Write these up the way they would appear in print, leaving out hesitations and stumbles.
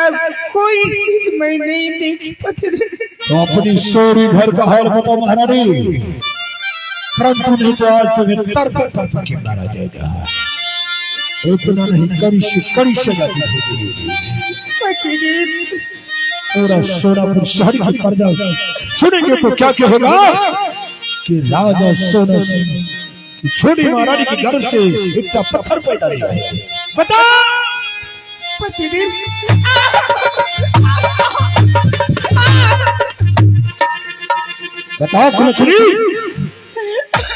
वाला कोई चीज मैं नहीं देखी पतिदेव। तो अपनी सोरी घर का हाल बताओ महारानी, परंतु नहीं तो आज तुम्हें तड़प तड़प के मारा जाएगा। इतना नहीं, कड़ी से कड़ी सजा दी जाएगी। पतिदेव पूरा सोनापुर शहर की पर्दा सुनेंगे तो क्या कहेगा कि राजा सोना सिंह की छोटी महारानी के घर से एक पत्थर पैदा नहीं है। बता पतिदेव बताओ कुलछनी,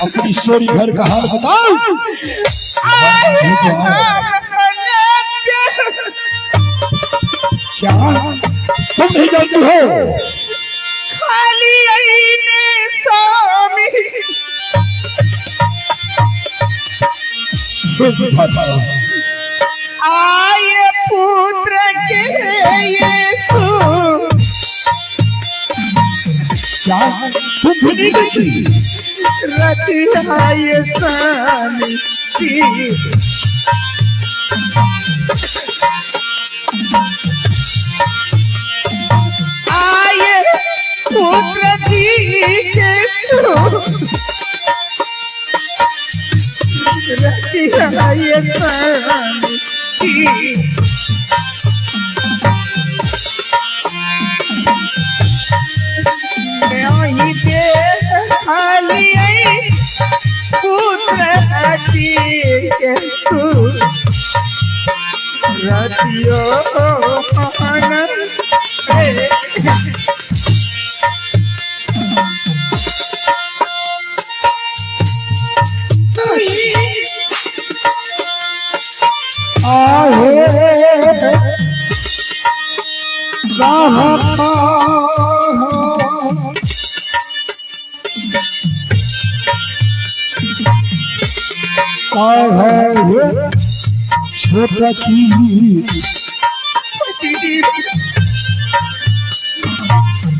अपनी सोरी घर का हाल बताओ। नहीं तो क्या तुम नहीं जानती हो? खाली आईने स्वामी। आए पुत्र के यीशु। क्या तुम भी नहीं देखी? रति आए स्वामी। आए पुत्र की यीशु रति आए स्वामी। नहीं दे खाली पुत्र की यीशु रतियो आहे छोटा की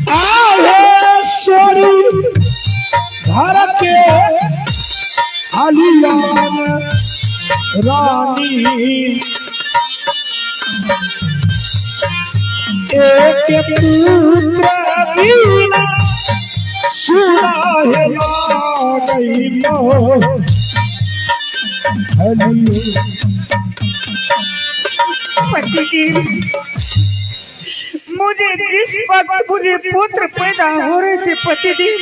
आहे सोरी घर के आलियान रानी, एक पुत्र बिना सुना है गई पतिदेव, मुझे जिस वक्त मुझे पुत्र पैदा हो रहे थे पतिदेव,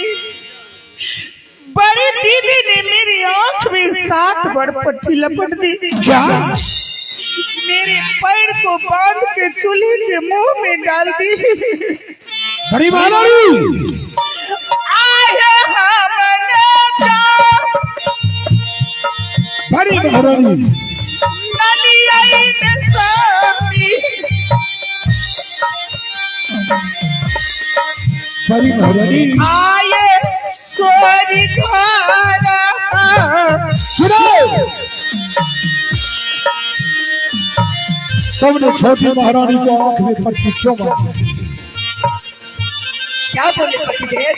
बड़ी दीदी ने मेरी आंख में 7 बार पट्टी लपट दी। क्या? मेरे पैर को बांध के चूल्हे के मुंह में डाल दी। बड़ी महारानी आए हमने जा बड़ी महारानी नलियाई ने स्वामी। बड़ी महारानी आए सोरी घरा। सुनो, तुमने छोटी महारानी को आंख में पट्टी क्यों बांधी? क्या बोले पतिदेव?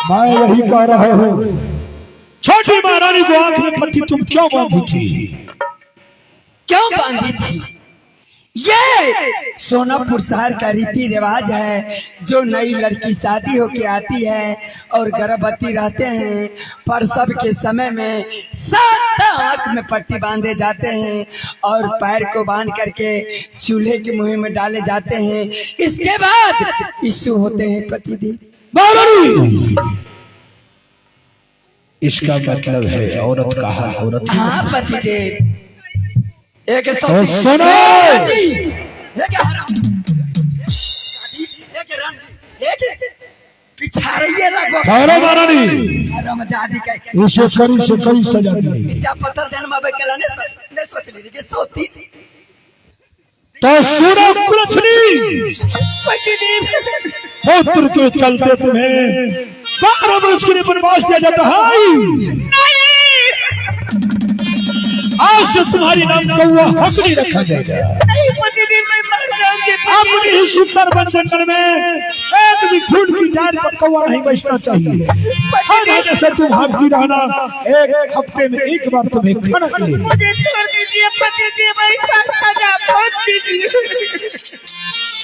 मैं वही कह रहा हूँ, छोटी महारानी को आंख में पट्टी तुम क्यों बांधी थी? क्यों बांधी थी? ये सोनापुर शहर का रीति रिवाज है। जो नई लड़की शादी होके आती है और गर्भवती रहते हैं, पर सब के समय में 7 आंख में पट्टी बांधे जाते हैं और पैर को बांध करके चूल्हे के मुंह में डाले जाते हैं। इसके बाद यीशु होते हैं प्रतिदिन। महारानी, इसका मतलब है औरत का हाल औरत। हाँ पतिदेव, एक सौ तो सुनो। एक हराम, एक रन, एक पिछाड़िए रखो। ठहरो महारानी, हरामजादी का इसे कड़ी से कड़ी सजा मिलेगी। क्या पत्थर जन्म आवे केला ने सोच ने सोच ली कि सोती। तो सुनो कुलछनी, पुत्र के चलते तुम्हें 12 वर्ष के लिए वनवास दिया जाता है। आज से तुम्हारी नाम कौवा हक नहीं रखा जाएगा। नहीं पतिदेव, मैं मर जाऊंगी। अपनी ही सुंदर वन जंगल में एक भी फूल की डाल पर कौवा नहीं बचना चाहिए। हर जगह से तुम भागती रहना, एक हफ्ते में एक बार तुम्हें खाना मिलेगा। मुझे छोड़ दीजिए पति देव, ऐसा सजा मत दीजिए।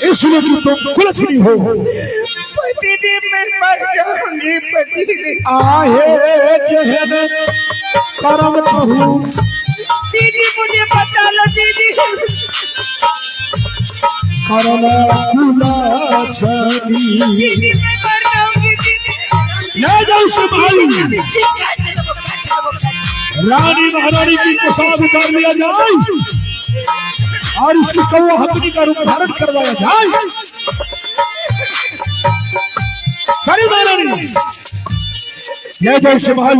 इसलिए कि तुम कुलछनी हो। पति देव, मैं मर जाऊंगी पति देव। आहे जहन करम कहूँ। दीदी, मुझे बचा लो दीदी। करम कुलछनी। दीदी, मैं मर जाऊंगी दीदी। ले जाओ इसे भाई, रानी महारानी की पोशाक उतार लिया जाए और इसकी कौवा हकनी का रूप धारण करवाया जाए। सारी महारानी, ले जाओ इसे भाई,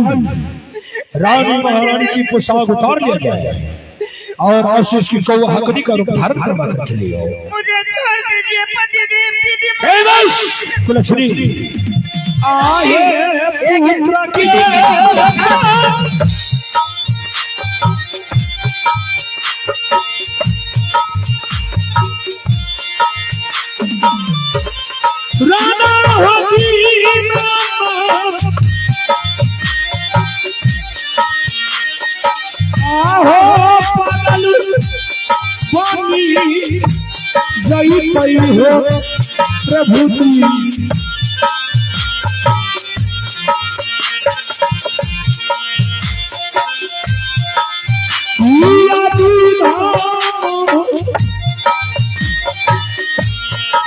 रानी महारानी की पोशाक उतार लिया जाए और आशीष की कौवा हकनी का रूप धारण करवा करके ले आओ। मुझे छोड़ दीजिए पति देव, दीदी। ए बस कुलछनी, आहे पुत्र के राणा होती आहो पागल बनी जई पई हो प्रभु जी।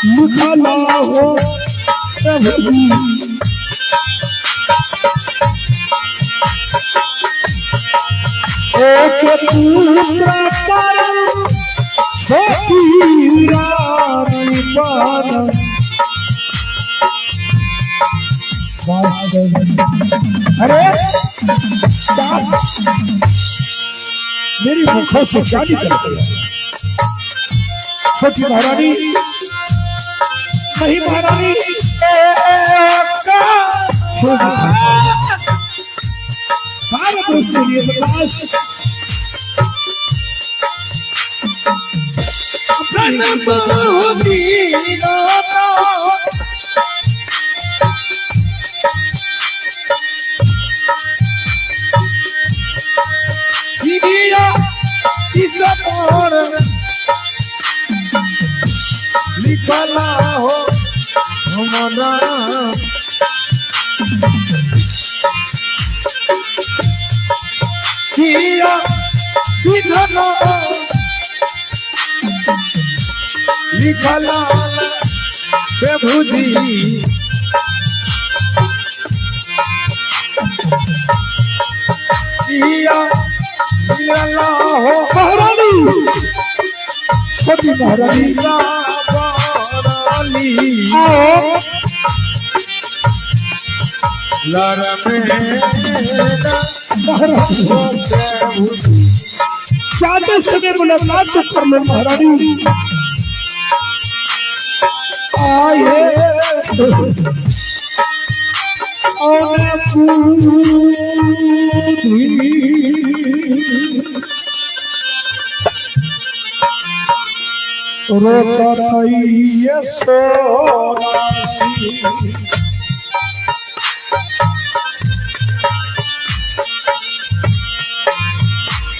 लिखला हो प्रभु जी। एक पुत्र पर छोटी रानी बन। अरे मेरी मुखों से क्या निकल गया? छोटी महारानी नहीं, महारानी सारा दोष के लिए बर्दाश्त। लिखला हो हमारा किया विधना लिखला प्रभु जी। किया मिलला हो महारानी, छोटी महारानी आओ। लर में महारानी, जाते समय मुलाकात तो कर लो महारानी। आए और रोचतैय सोनासी।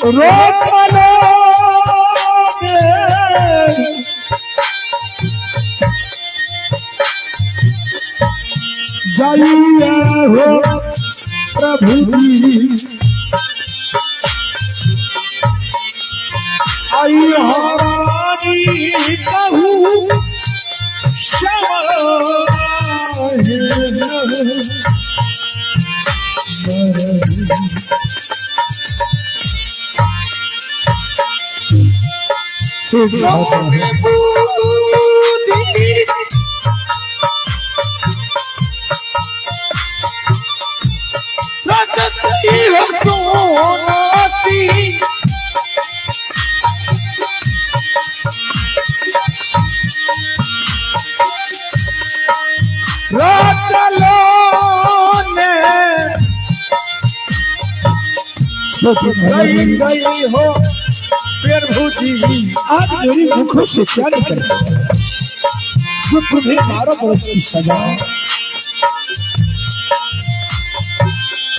रोचलो जाइए हो प्रभु जी। आई हमारी कहूँ क्षमा। गई गई हो प्रभु जी। आज मेरी मुखों से क्या निकल गया? जो तुम्हें 12 बरस की सजा।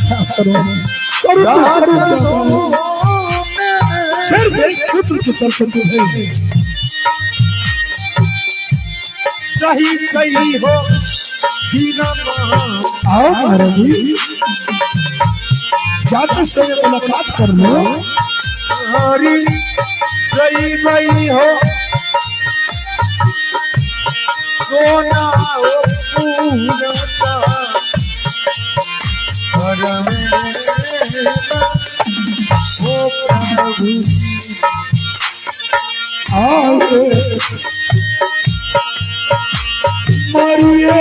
क्या करूं? करूं तो करूं क्या? सिर्फ एक पुत्र के चलते तुम्हें रही गई हो बिना। आओ महारानी, जाते समय मुलाकात कर लो। हरी गई गई हो सोना हो पूरता हर में हो प्रभु। आओ मारिए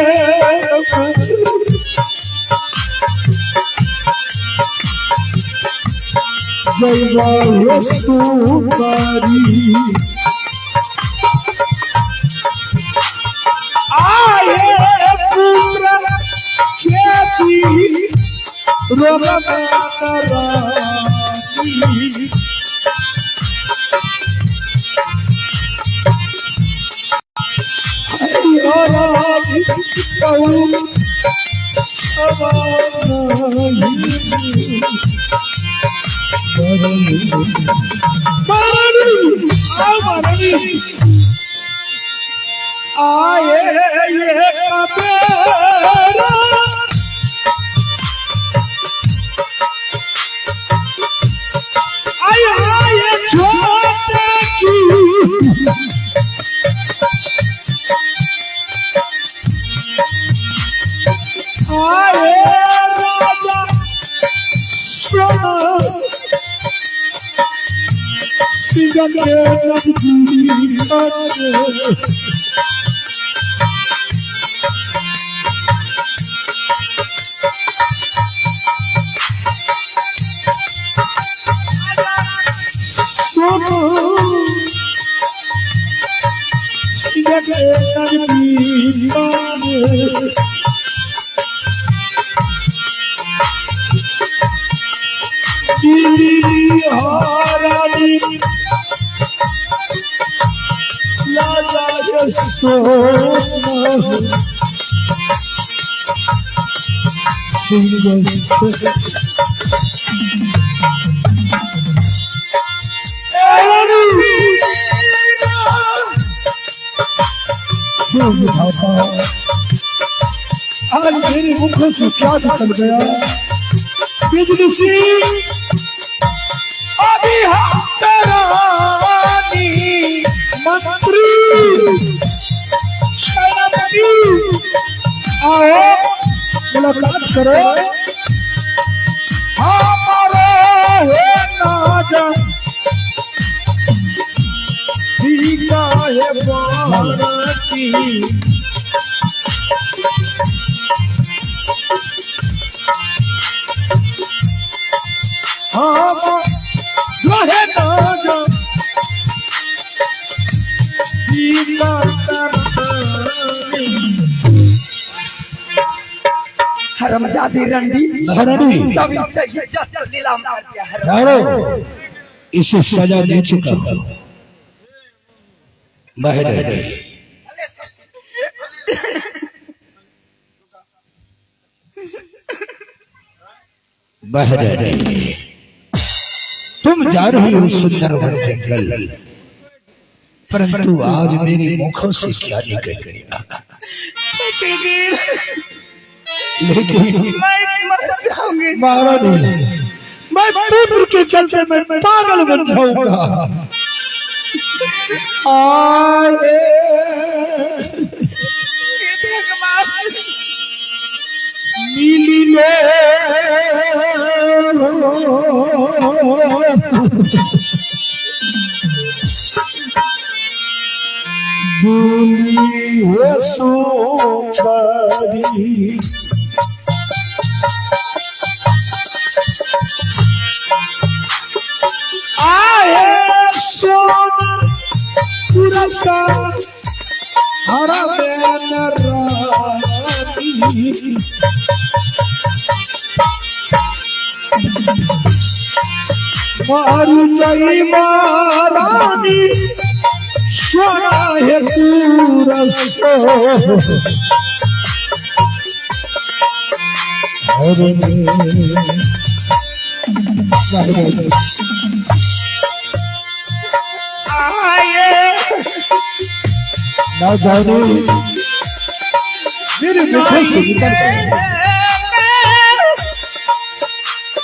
जय सुपारी आए पुत्र खेती रोगरानी। आए ये कबेरा आए आए छोटे की आए राजा सोना सिंह के नबी। सोना सिंह के नबी। हारानी लाजा सोना सिंह। आज मेरे मुखों से क्या निकल गया? बिजली सी अभी हम रानी मंत्री सेनापति आओ मुलाकात करो। हमारे है नाजा ठीक है बारती। हम रहे नाजा हरमजादी रंडी महारानी सब इज्जत नीलाम कर दिया। ठहरो, इसे सजा दे चुका हूं। महारानी महारानी तुम जा रही हो सुंदरवन जंगल, परंतु आज मेरे मुखों से क्या निकल गया? लेकिन मैं मर जाऊंगी महारानी, मैं पुत्र के चलते मैं पागल बन जाऊंगा। आए मिली ले बोली सुंदरी आए सोना पुरस्कार हरा रानी। मारू जय महारानी सोना है पूरा। पूरा आए ना जाने मेरे मुखों से निकल गए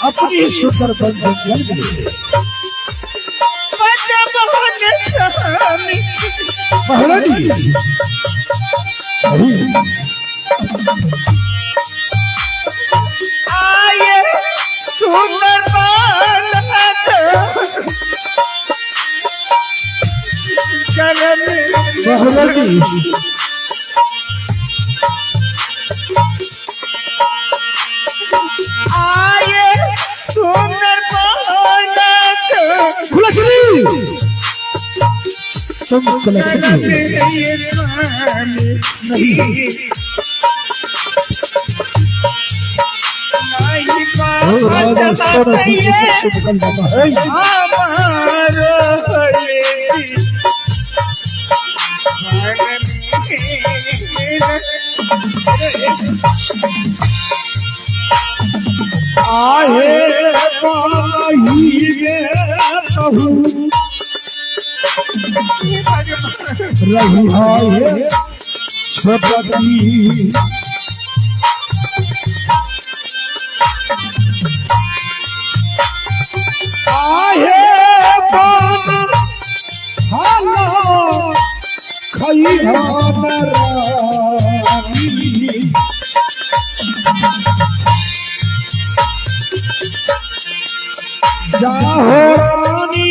अपनी सुंदर बंधन जल गए। महारानी अरे आए सुंदर चरण महारानी आए सुंदर कुलक्षणी तुम कुलक्षणी हो। नहीं ओ राजा सोना सिंह के मुख से निकल जाता है। आहे पाही रे कहू रही है छपति आहे बन हाला खई रानी जाहो रानी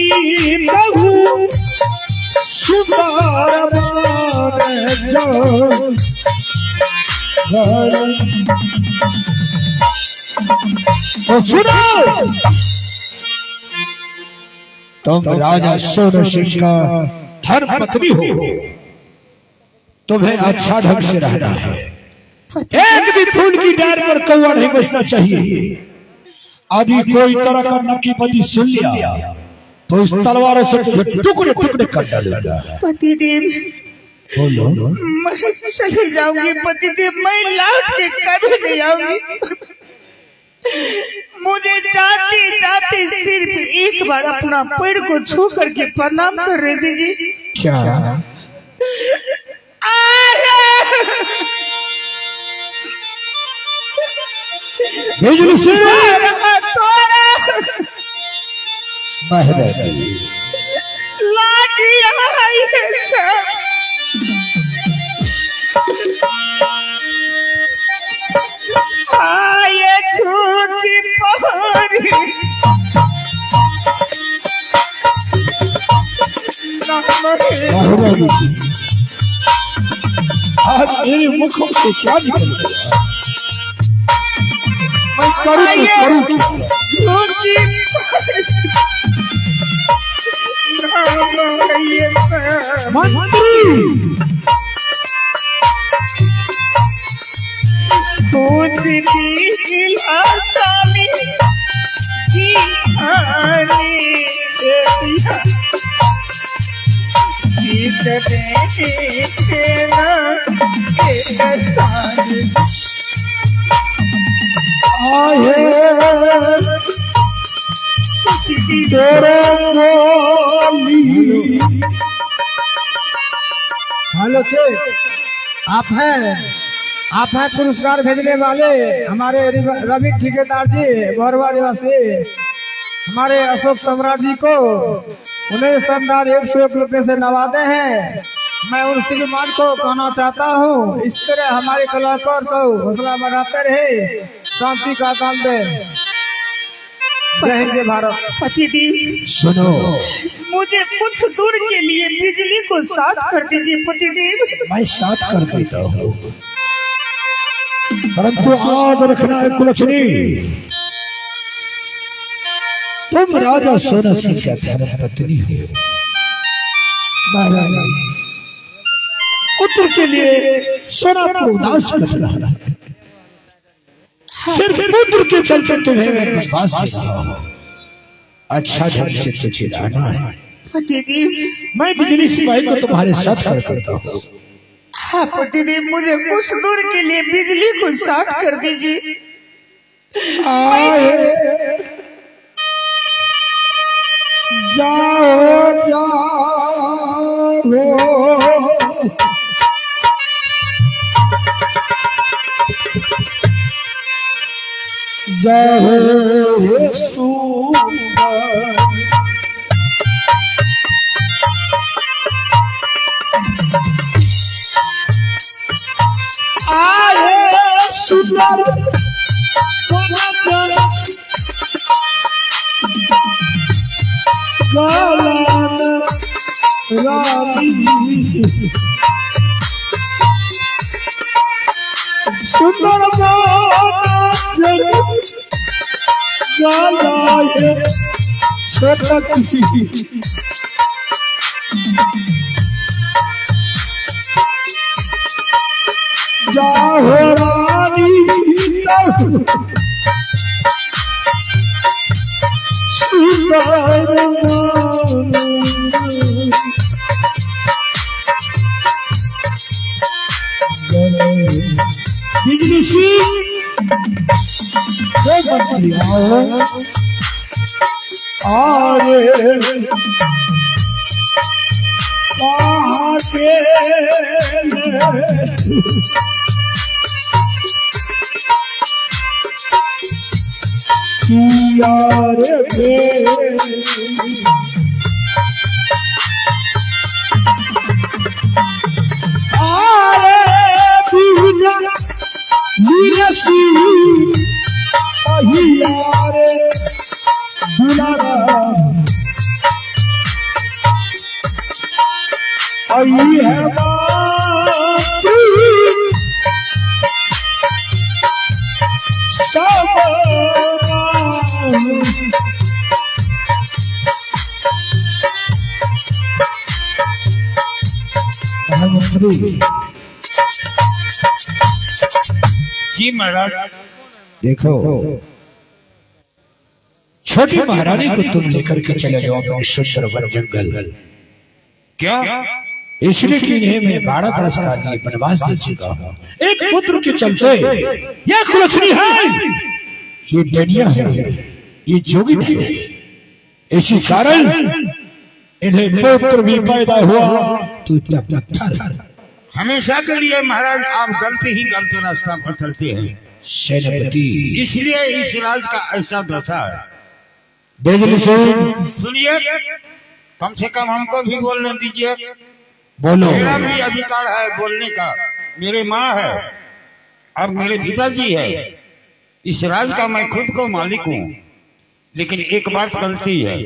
बहु सुंदर मान जाओ और सुनो, तुम राजा सोन सिंह का धर्म पत्नी हो, तुम्हें अच्छा ढंग से रहना है। एक भी फूल की डार पर कौवा नहीं बसना चाहिए। यदि कोई तरह का नकीबंदी सुन लिया तो इस तलवारों से तुझे टुकड़े टुकड़े कर डालूंगा। पतिदेव, बोलो। मैं चली जाऊंगी पतिदेव, मैं लौट के कभी नहीं आऊंगी। मुझे जाते जाते सिर्फ एक बार अपना पैर को छू करके प्रणाम कर दीजिए। क्या बिजली से महारानी लाठी आई है। आए झूठी पहरी महारानी, आज मेरे मुखों से क्या निकल गया? मैं करूँ तो करूँ क्या? झूठी मंत्री स्वामी जी आहे तेरे बोली हेलो शेख, आप हैं पुरस्कार भेजने वाले हमारे रवि ठेकेदार जी बरवा निवासी, हमारे अशोक सम्राट जी को उन्हें शानदार 101 रुपये से नवाजे हैं। मैं उन श्रीमान को कहना चाहता हूँ, इस तरह हमारे कलाकार को हौसला बढ़ाते रहे, शांति का दान दे। जय हिंद, जय भारत। पतिदेव सुनो, मुझे कुछ दूर के लिए बिजली को साथ कर दीजिए पतिदेव। मैं साथ कर देता हूँ, परंतु याद रखना है कुलक्षणी, तुम राजा सोना सिंह का धर्म पत्नी हो। महारानी, पुत्र के लिए सोनापुर उदास मत रहना। सिर्फ पुत्र के चलते तुम्हें मैं वनवास दे रहा हूँ। अच्छा ढंग से तुझे रहना है। पतिदेव मैं बिजली सिपाही को तुम्हारे साथ कर करता हूँ। हाँ पतिदेव, मुझे कुछ दूर के लिए बिजली को साथ कर दीजिए। आए जाओ जाओ जाओ सुंदर आए सुंदर गलन रानी सुंदर गलाए छोटकी जाहो रानी बिजली सी आरे कहाँ के किया रे आरे बिना नीरसी अहिया रे दुलारा आई है मातृ सब प्रधानमंत्री जी महाराज। देखो, छोटी महारानी को तुम लेकर के चले जाओ अपने सुंदर वन जंगल। क्यों? इसलिए कि इन्हें मैं 12 बरस का लिए वनवास दे चुका हूँ। एक पुत्र के चलते ये कुलक्षणी है, ये डनिया है, ये जोगिन है। इसी कारण इन्हें पुत्र भी पैदा हुआ तो इतना पत्थर। हमेशा के लिए महाराज आप गलत ही गलत रास्ता पर चलते हैं, सेनापति, इसलिए इस राज का ऐसा दशा है। बिजली सिंह सुनिए, कम से कम हमको भी बोलने दीजिए। बोलो। मेरा भी अधिकार है बोलने का। मेरे माँ है और मेरे पिताजी है। इस राज का मैं खुद को मालिक हूँ, लेकिन एक बात गलती है।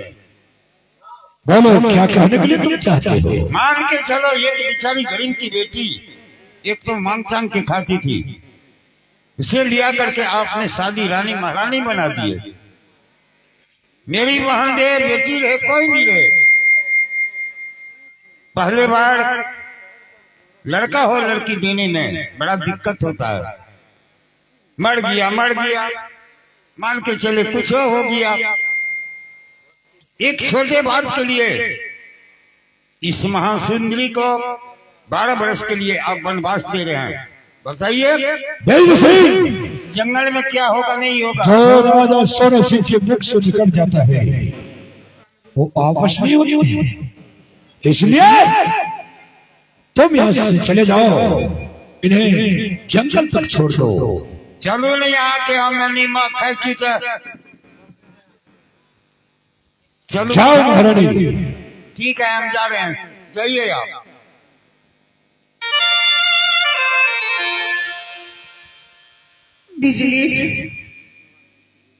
बोलो, क्या कहने के लिए तुम चाहते हो? मान के चलो, एक बेचारी गरीब की बेटी एक तो मांग चांग के खाती थी, उसे लिया करके आपने शादी रानी महारानी बना दिए। मेरी बहन रहे, बेटी रहे, कोई नहीं रहे। पहले बार लड़का हो लड़की देने में बड़ा दिक्कत होता है। मर गया मर गया, मान के चले कुछ हो गया। एक छोटे बात के लिए इस महासुंदरी को 12 बरस के लिए आप वनवास दे रहे हैं। बताइए बिजली सिंह, जंगल में क्या होगा नहीं होगा? जो राजा सोना सिंह के मुख से निकल जाता है वो आपस नहीं होती। इसलिए तुम यहाँ से चले जाओ, इन्हें जंगल तक छोड़ दो। चलो नहीं आके हम नीमा खाई तो चलो जाओ महारानी। ठीक है, हम जा रहे हैं, जाइए आप। बिजली,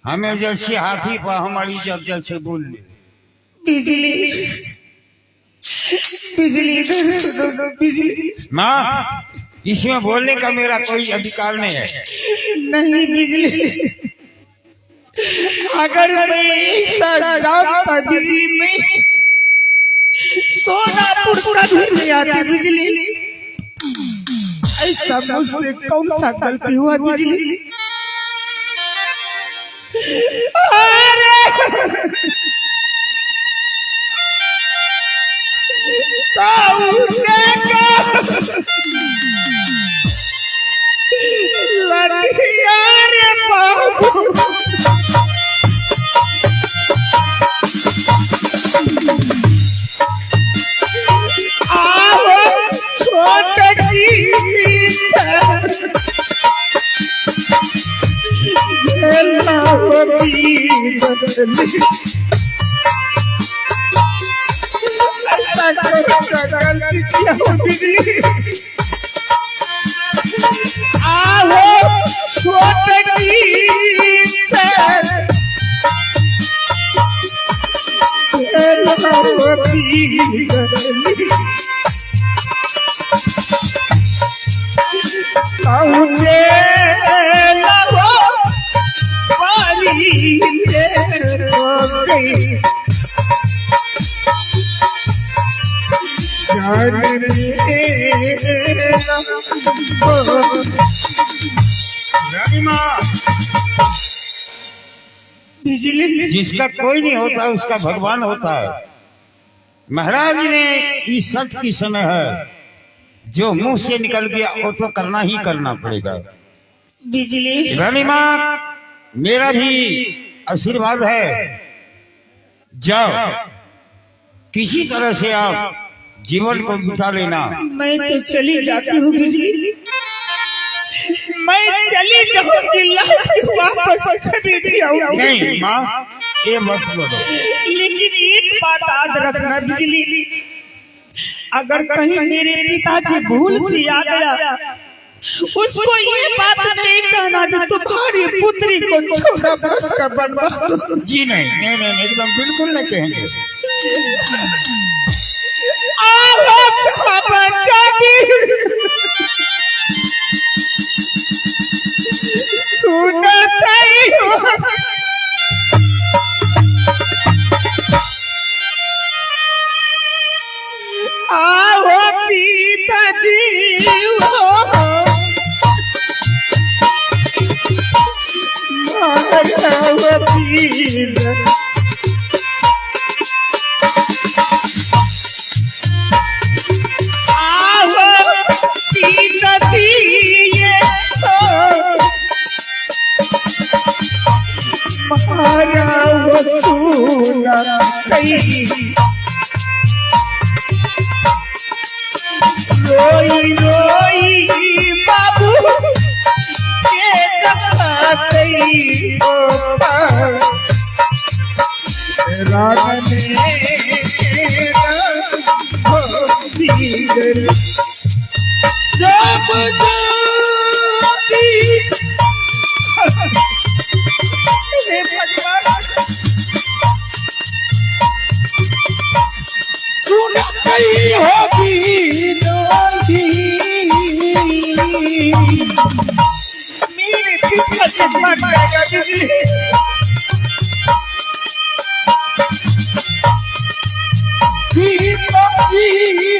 हमें जैसे हाथी पर हमारी जब जैसे बोल ले। बिजली, बिजली इधर सुनो बिजली। माँ, इसमें बोलने का मेरा कोई अधिकार नहीं है। नहीं बिजली, अगर मैं ऐसा जानता बिजली में सोनापुर कभी नहीं आती बिजली। ऐसा मुझसे कौन सा गलती हुआ बिजली? अरे कौन से का ऐसा कौन सा गलती किया हूँ बिजली? आहो छोटकी से रानी माँ, बिजली, जिसका कोई नहीं होता उसका भगवान होता है। महाराज ने इस सच की समय है, जो मुंह से निकल गया वो तो करना ही करना पड़ेगा। बिजली, रानी माँ, मेरा भी आशीर्वाद है, जाओ किसी तरह से आप जीवन को बिता लेना। मैं तो चली जाती हूँ बिजली, मैं चली जाऊंगी, लौट के वापस कभी नहीं आऊंगी। नहीं माँ, ये मत बोलो। लेकिन एक बात याद रखना बिजली, अगर कहीं मेरे पिताजी भूल से आ गया, उसको ये बात नहीं कहना जो तुम्हारी पुत्री को 14 वर्ष का वनवास। जी नहीं, नहीं नहीं, एकदम बिल्कुल नहीं कहेंगे। आओ पिताजी हो माधव पीर, आओ पिताजी ये हो मारा सुना रोई रोई बाबू के कई राग सुन गई होगी मेरे पिताजी मर जाएगा बिजली।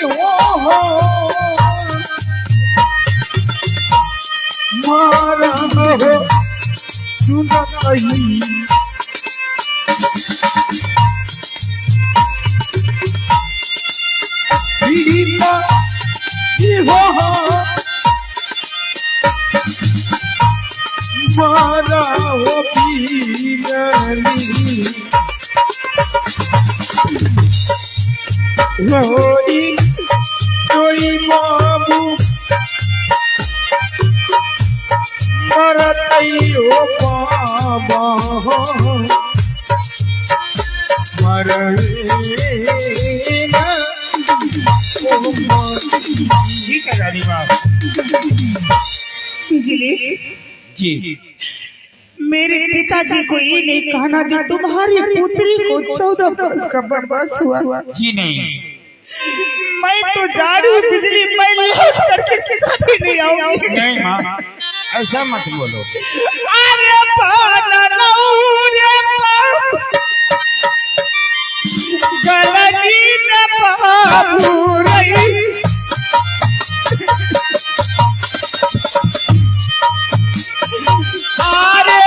हो मारा हो सुन कहीं मारा हो पीरनी रोई रोई बाबू मरतई हो बाबा मरवे ठीक है रानी माँ। बिजली जी, मेरे पिताजी को ये नहीं कहना जो तुम्हारी पुत्री को 14 वर्ष का वनवास हुआ। जी नहीं, मैं तो जा रही हूँ बिजली, मैं लौट करके कभी नहीं आऊंगी। नहीं माँ, ऐसा मत बोलो। अरे पाना रे बाप, गलती न बाबू रही, अरे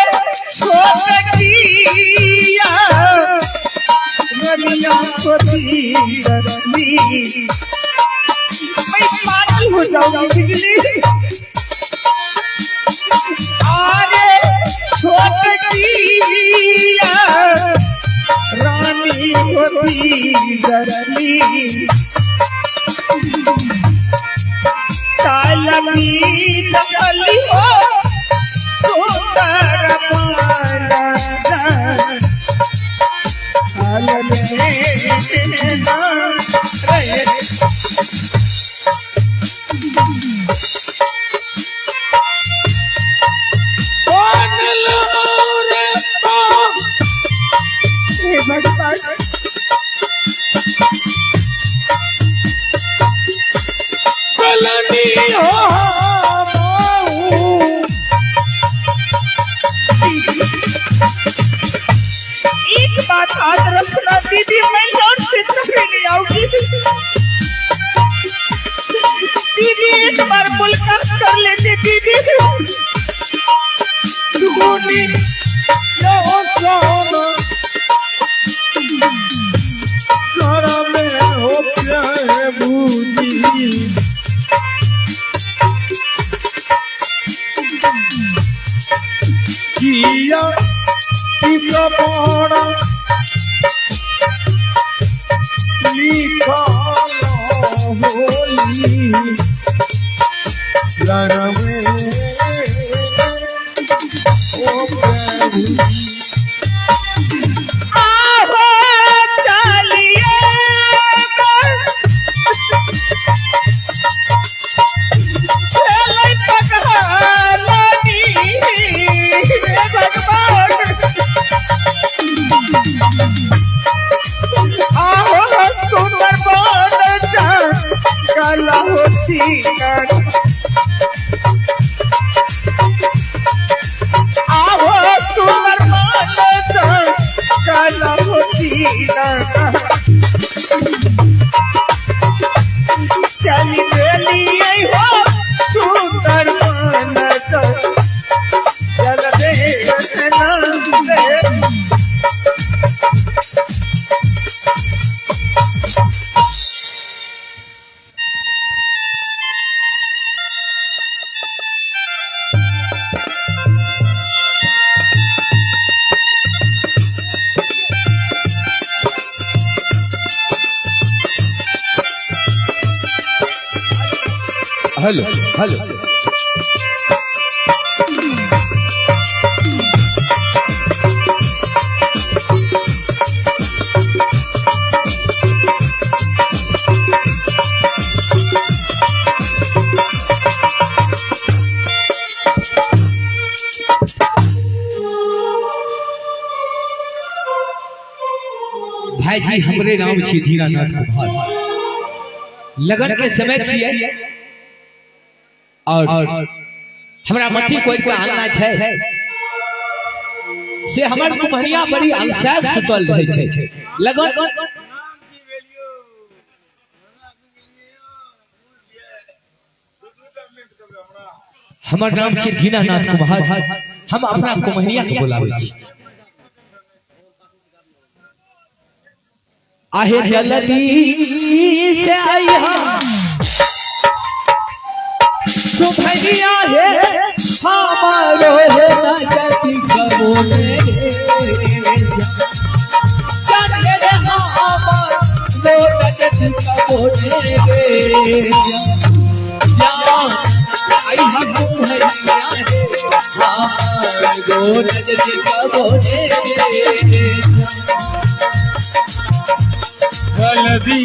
छोटकिया रमिया को दीदनी, मैं पागल हो जाऊंगी बिजली। अरे छोटकिया रानी को दीदनी, चालमी नकली हो सुंदर माना। जल हे भगवान एक बात याद रखना दीदी, मैं लौट से कभी नहीं आऊंगी। दीदी एक बार मुलाकात कर लेते दीदी। आहो चलिए चले पकड़ानी हे भगवान। आहो सुंदर बन गला होती आहो सुंदर बन गला होती चली चली हो सुंदर बन जल दे हेलो हेलो भाई जी हमरे नाम छी दीनानाथ कुमार। लगन के समय छियै और हमरा मट्टी कोई पे आनना छै से हमर कुम्हरिया बड़ी अलसाक सुतल रहै छै। लगन हमर नाम छै दीनानाथ कुमार। हम अपना कुम्हरिया के बोलाबै छी। आहे जल्दी से आइहा सुभरिया हे हमारो हे नजति कबोले चल रे हमारो नजति कबोले जान आइहा कुम्हरिया हे हमारो नजति कबोले। हल्दी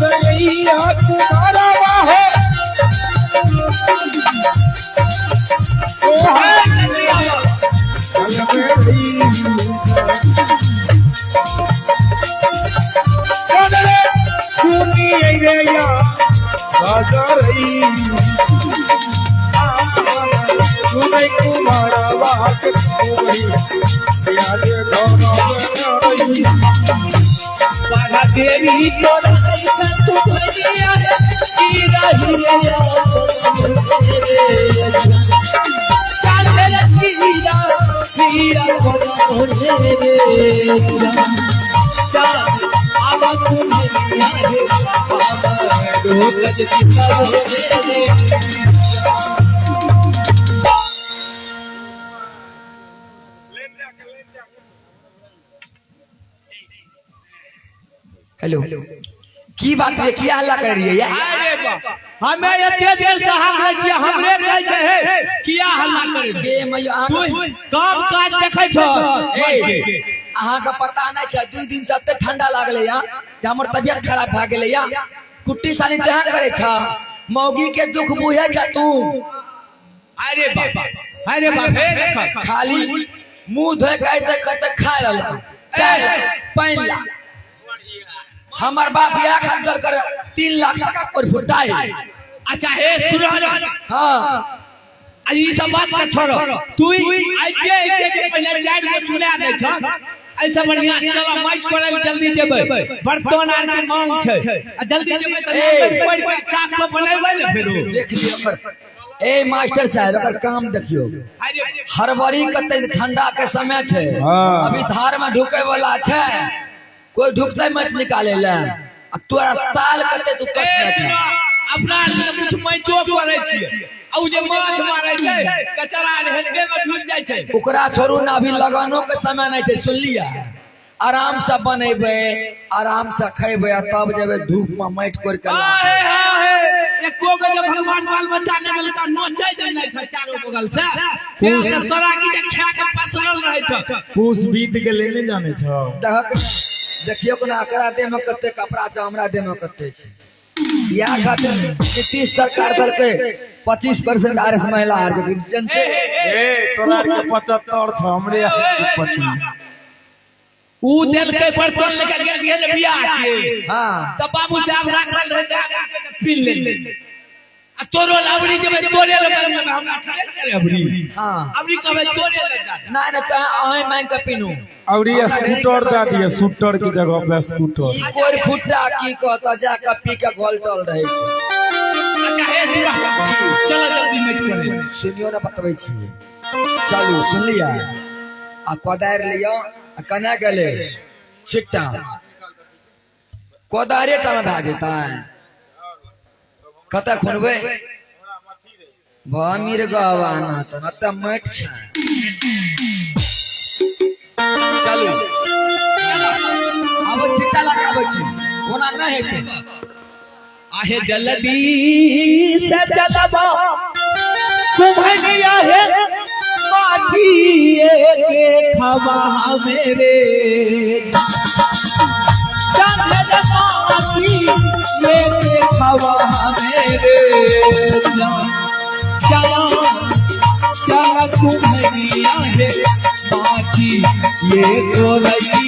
सैया तुम्हारा है बाधा देवी तोरा ऐसा तू भजिया रे की रही रे चल रे कीरा कीरा कोने रे चल आवा तू भजिया रे बाबा रोज सीता रे। हेलो की बात रे, किया हल्ला कर रही है यार? अरे बा हमें एते देर से हाँक रहे छियै, हमरे कहै छै हे किया हल्ला करे गे मैया तू काम काज देखै छौ। ए अहाँके पता नहि छै, 2 दिन से एते ठंडा लागलै या जे हमर तबियत खराब भए गेलै या। कुट्टी सानी तें करै छ, मौगी के दुख बुझै छ तू। अरे बाप, अरे बाप, हे देख खाली मुंह धोए के अयतै कहतै खाय ला चाय पानि ला। हमर बाप इएह खातिर कर 3 लाख टका पर फुटाई। अच्छा हे सुनो ना, हाँ आ ई सब बात के छोड़ो, तू आइते आइते जे पहले 4 गो चुना दै छ, ऐसे बढ़िया चलो माइच करे जल्दी जेबै, बर्तन आर के मांग छै, आ जल्दी जेबै त ए। पढ़ के चाक पर बनेबै ने फेरो। देख लियो ओकर, ए मास्टर साहब ओकर काम देखियो, अरे हड़बड़ी कते ठंडा के समय छै, हाँ। अभी धार में ढुके वाला छै, कोई ढुकते मत निकाले ले, आ तोरा ताल कते तू ए कसने छै। सुनो, अपना आर के कुछ मैचो करे छियै, आ उ जे माछ मारै छै कचरा आर हेलके में ढुक जाइ छै। ओकरा छोड़ू ना, अभी लगनो के समय नहीं छै, सुनलियै? आराम से बनेबै, आराम से खेबै, आ तब जेबै धूप में माटि कोरि के आहे लाबै। आहे, एको गो जे भगवान बाल बच्चा नहि देलका, नोचै जे नहि छै चारो बगल से, तें से तोरा की जे खा के पसरल रहै छ। पूस बीत गेलै नहि जानै छौ। देखक देखियौ कोना एकरा देह में कते कपड़ा छै, हमरा देह में कते छै। इएह खातिर नीतीश सरकार देलकै 25% आर एस महिला आर के जन से। ए तोरा आर के 75 छौ, हमरे आर के 25। उ देलकै बर्तन लेके गेल गेल बियाह के। हाँ। तब बाबू साहब राखल रहे पी ले, आ तोरो अबरी जेबै तोरे लग मांगि लेबै, हमरा थोड़े करे अबरी। हाँ। अबरी कहबै तोरे लग दादा। नहीं नहीं, चाहे अहें मांगि के पीनू। और ये स्कूटर दे दिए, स्कूटर की जगह पे स्कूटर। ई कोर फुट्टा की कहता, जाके पी के घोलटल रहे छै। अच्छा हे सुना, चलो जल्दी मैच करे। सुनियो ना बतबै छी, चलू सुनलियै? आ कोदारि लियौ, आ कना गेलै छिट्टा, कोदारे टा में भए जेतै। कतऽ खुनबै? भमीर गवाना तऽ ओतऽ माटि छै। चलू आबै छिट्टा लगाबै छी, ओना नहि हेतै। आहे जल्दी से चलबा कुम्हनिया हे माछिए के खवा मेरे, चंदन माछिए के खवा मेरे, चला चला कुम्हनिया हे माछी ये तो रही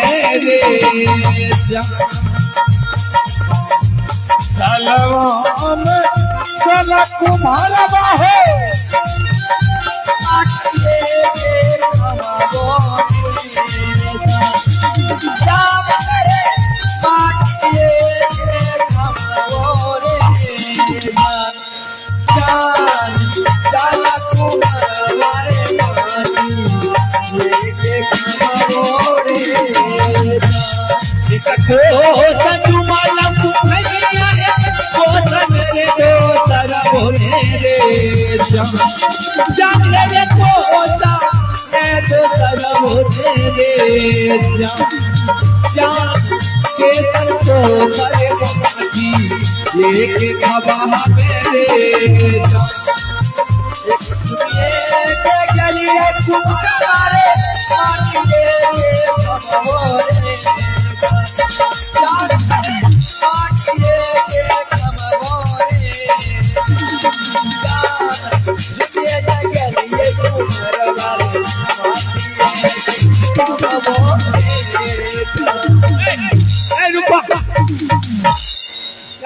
मेरे। चलवा में चल कुम्हारवा हे,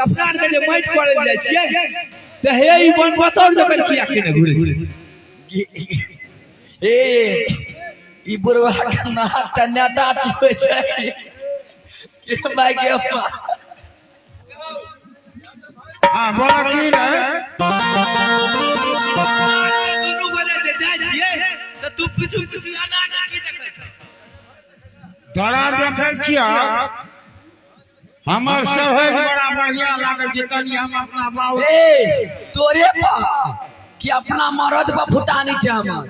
अपना आरके जे माटि करल जाइ छियै तऽ हे ई बन बतौर जखन किया केने घुरै छै। ए ई बुढ़वा के नाक टा नेता होइ छै के माय के अम्मा। हाँ बोला की रहे? दुनू गोरे जे जाइ छियै तऽ तू पीछू पीछू एना के की देखै छौ? तोरा देखै छियौ हमर सहज बड़ा बढ़िया लागै छै, तनी हम अपना बाबू। ए तोरे पा कि अपना मरद पर फुटानी छै हमर।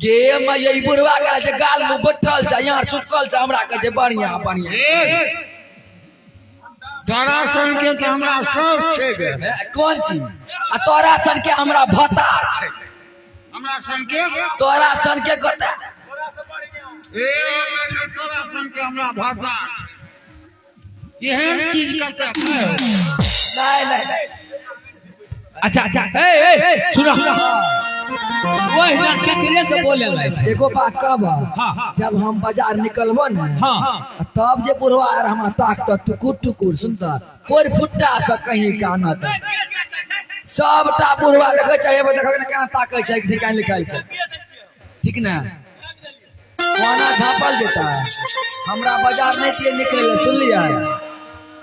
गे मैं ये बुढ़वा के छै गाल में बैठल छै, यहाँ सुटकल छै, हमरा कहै छै बढ़िया बढ़िया। ए तोरा सन के तऽ हमरा सब छै गे। कोन चीज? आ तोरा सन के हमरा भतार छै। हमरा सन के? तोरा सन के कतऽ? ए ओ तोरा सन के हमरा भाषा एहन चीज करता है। नहीं नहीं। अच्छा अच्छा, ए ए सुनो, वही ना केकरे से बोले ला छै। एगो बात कहब? हाँ। जब हम बाजार निकलबो ने, तब जे बुढ़वा आर हमरा ताकत टुकुर टुकुर सुनता, कोई फुट्टा से कहीं कानत, सबटा बुढ़वा देखै छै, हेबे देखै ने केना ताकै छै निकालि निकालि के, ठीक ने? कोना झाँपल जेता। हमरा बाजार नहीं छियै निकले ले, सुनलियै?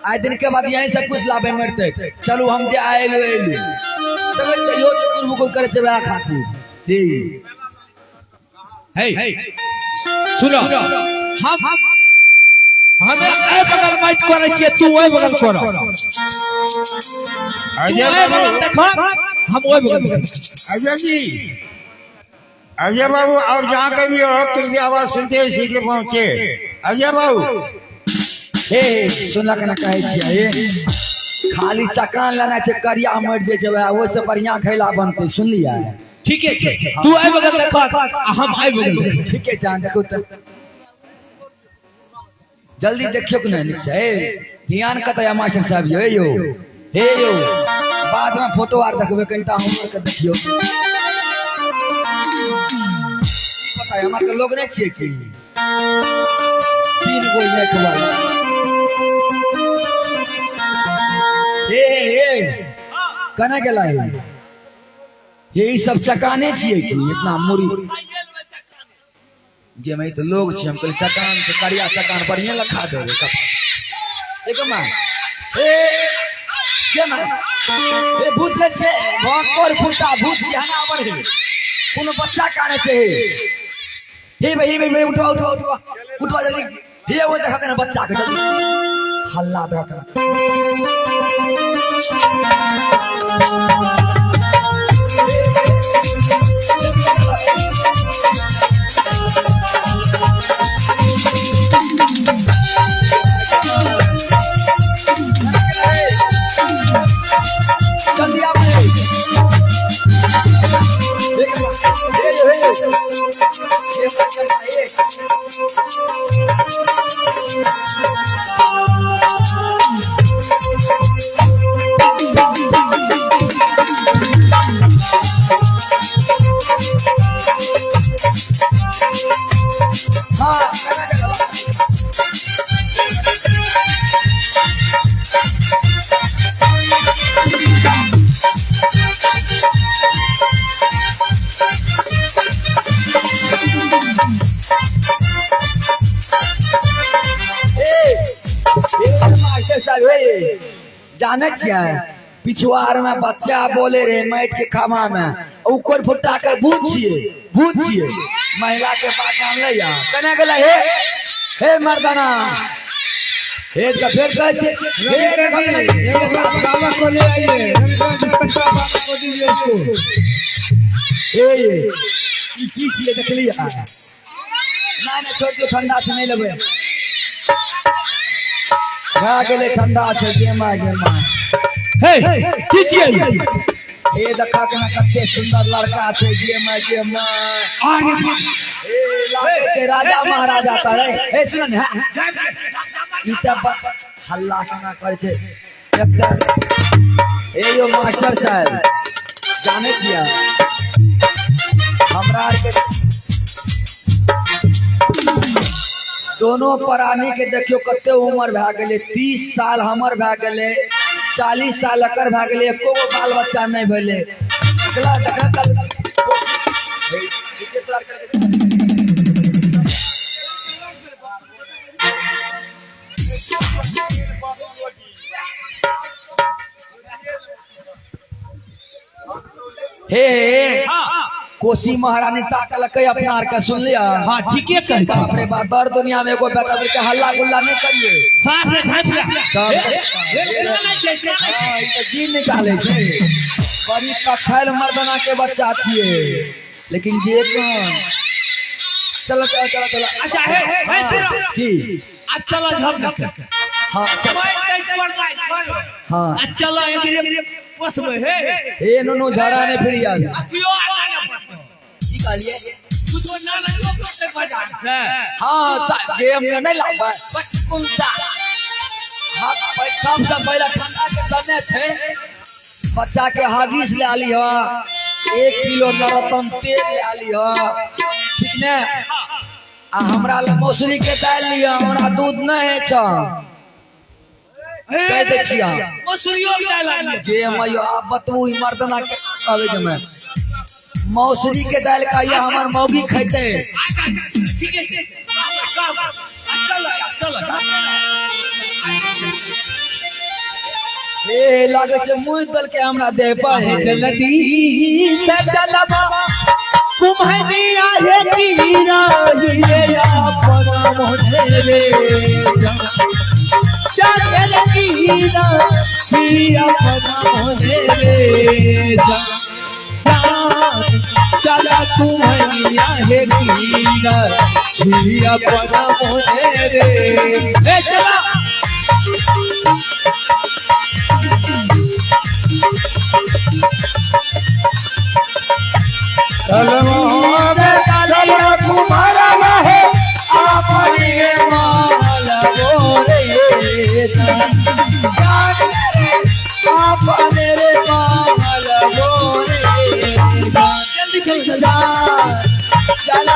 आइ दिन के बाद यहीं सब कुछ लाबे मरते। चलू, हम जे आयल एलू, देखै छियै इहो टुकुर बुकुर करै छै वएह खातिर ठीक। हे सुनो, हम हमे एहि बगल मैच करै छियै, तू ओहि बगल कर, तू अजय एहि बगल बाबू देख, हम ओहि बगल देखब। अजय जी, अजय बाबू, आप जहाँ कभी हो कृपया आवाज सुनते ही शीघ्र पहुँचे। अजय बाबू। हे सुनलक ने? कहै छियै, हे खाली चकान लेना छै, करिया मरि जाइ छै वएह, ओहिसँ बढ़िआँ खैला बनतै, सुनलियै? ठीके छै, तू एहि बगल देख आ हम एहि बगल देखब। ठीके छै, अहाँ देखू तऽ, जल्दी देखियौ कि नहि नीक छै। हे ध्यान कतऽ यऽ मास्टर साहब यौ? हे यौ, हे यौ, बादमे फोटो आर देखबै, कनिटा हमर के देखियौ। की पता यऽ, हमरा के लोग नहि छियै की तीन गो एक वाला। हे हे हे, कने गेला हे? हे ई सब चकाने छियै की इतना मुरी गे? में तऽ लोग छै, हम कहलियै चकान छै, करिया चकान बढ़िया लखा देबै। एक माँ, ए गे माँ, ए भूत ले छै, भोकर फुटा भूत छै, हना अबर हे, कोनो बच्चा काने छै। हे हे भाई, हे भाई, उठवा उठवा उठवा उठवा जल्दी। हे वो देखा के बच्चा के, जल्दी हल्ला देखा के। जल्दी आबै। हे हे हे हे। हाँ। मास्टर साहब, हे जानै छियै, पिछुआर में बच्चा बोले रे माटि के खामा में, ऊपर फुट्टा के भूत छियै, भूत छियै। महिला के बात जानले या कने गेलै? हे हे मर्दाना, हे तऽ फेर कहै छै हे। बाबा को ले आइए, रविकांत बाबा को दीजिए इसको। हे, ई की छियै देखलियै? नहि नहि, छोड़ दियौ, ठंडा छै, नहि लेबै, भए गेलै, ठंडा छै। गेमा गेमा। हे, की छियै? हे देखा केना कते सुंदर लड़का छै, गेमा गेमा। अरे। ए लागै छै राजा महाराजा तर। हे सुन ने, ई तऽ हल्ला केना करै छै एकटा। हे यौ मास्टर साहेब, जानै छियै, हमरा आरके दोनो प्राणी के देखियौ कते उम्र भए गेलै। 30 साल हमर भए गेलै, 40 साल एकर भए गेलै, एको गो बाल बच्चा नहि भेलै। देखला देखला कल हे, ठीके तोरा आरके। हे कोसी महारानी ताकलकै अपना आरके, सुनलियै? हाँ, ठीके कहै छै। बाप रे बाप, दर दुनिया में एगो बेटा के हल्ला गुल्ला नहीं करिए। साफ रे, झाँपि ले। सब नहि छै। हाँ, ई तऽ जीन निकालै छै। बड़ी कखैल मर्दाना के बच्चा छियै, लेकिन जे कोन। चलो चलो चलो चलो। अच्छा, हे हे, सुनो। की? अब चलो झप देखे। हाँ, चल। हाँ। आ चलो, एकरे पोसबै हे। हे नुनू, झड़ा नहीं फिर यार। अथियो आना पड़तो। की कहलिए? दूध। सोना नहीं पड़ते बाजार से। हाँ गेम में नहीं लाबै 55। हाँ सबसे पहले ठंडा के समय थे बच्चा के हगीस ले आली हो, 1 किलो नरोत्तम तेल ले आली हो, ठीक ने? आ हमरा ले मौसरी के दालि लिअ, हमरा दूध नहीं है छ। कह दै छियै मसूरियो के दालि आनि लिअ। गे मैयो आप बतबू ई मर्दना के कहबै जे मैं मौसरी के दालि कहिया हमर मौगी खैतै। ठीक है चलो चलो। ए लागै छै मुँह दलके हमरा देह पर। जल्दी से चलबा कुम्हनिया हे कीरा रे अपन मोने रे चल कीरा ही अपन मोने रे चला कुम्हनिया हे कीरा ही अपन मोने रे ए चला। चल